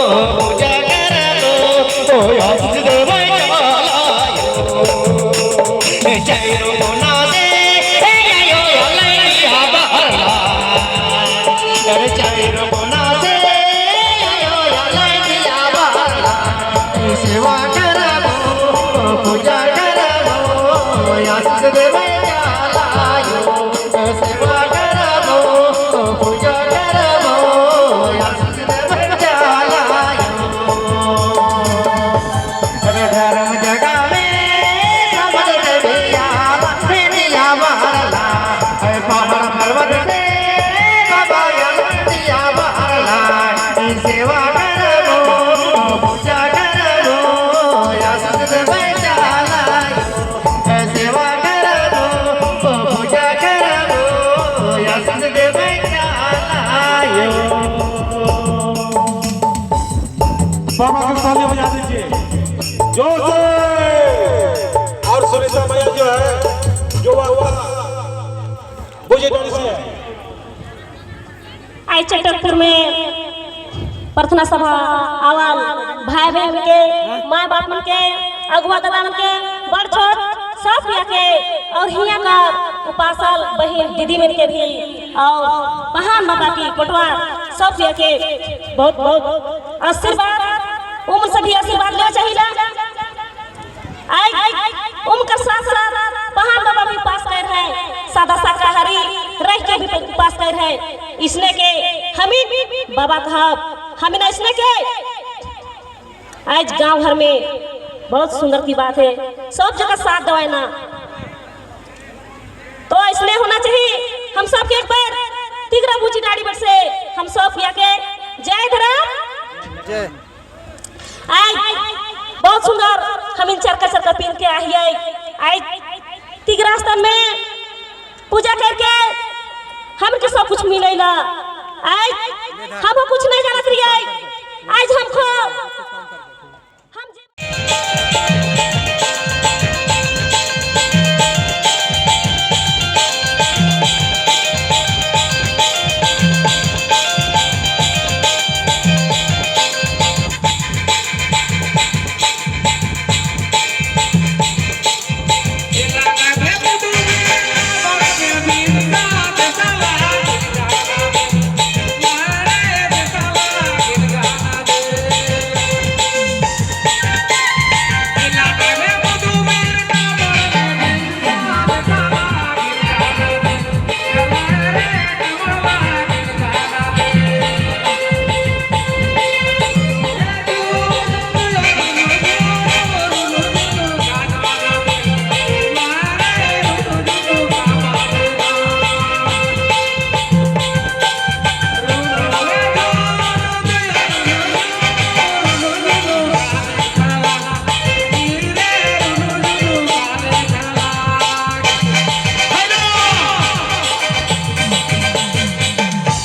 पूजा करबो आशीष देवे चालायो। जय रोना से आयो लैया बहरला, अरे जय रोना से आयो लैया बहरला। सेवा करबो पूजा करबो आशीष देवे चालायो। सेवा करबो पूजा करबो आशीष देवे चालायो। अरे धर्म जगावे समझ देविया दिया बहरला, अरे पहाड़ पर्वत से बाबा दिया बहरला। सेवा करबो पूजा करबो आशीष देवे चालायो। सेवा करबो पूजा करबो आशीष देवे चालायो। बाबा को ताली बजा दीजिए जोर से। और सुनीता मैया जो है, जो वह बुझे से है। आई चटकपुर में प्रार्थना सभा आवाल भाई बहन के, माँ बाप मन के, अगुआ दादा मन के, बड़ छोट सब पिया के और हिया का उपासल बहन दीदी मन के भी और पहान बाबा की कोटवा सब पिया के बहुत बहुत आशीर्वाद। उम्र से भी आशीर्वाद लेना चाहिए। आई उम्र का साथ साथ पहान बाबा भी पास कर है, सादा शाकाहारी रह के भी पास कर है। इसने के हमी बाबा कहा हमें ना इसने के आज गांव घर में बहुत सुंदर की बात है, सब जगह साथ दवाए ना तो इसलिए होना चाहिए। हम सब के एक बार तिगरा बूची डाड़ी पर से हम सब या के जय धर्म जय। आज बहुत सुंदर हम इन चरका चरका पीन के आई है। आज तिगरा स्थान में पूजा करके हमके सब कुछ मिलेला। आज हम कुछ नहीं जानत रही। आज हमको हम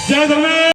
जय धर्मेश।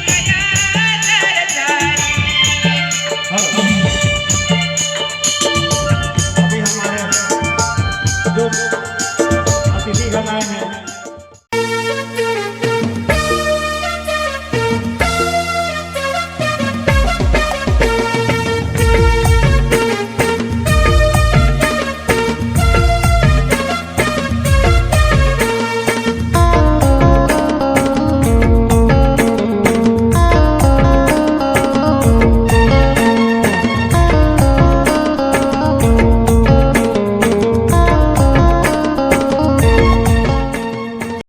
गया।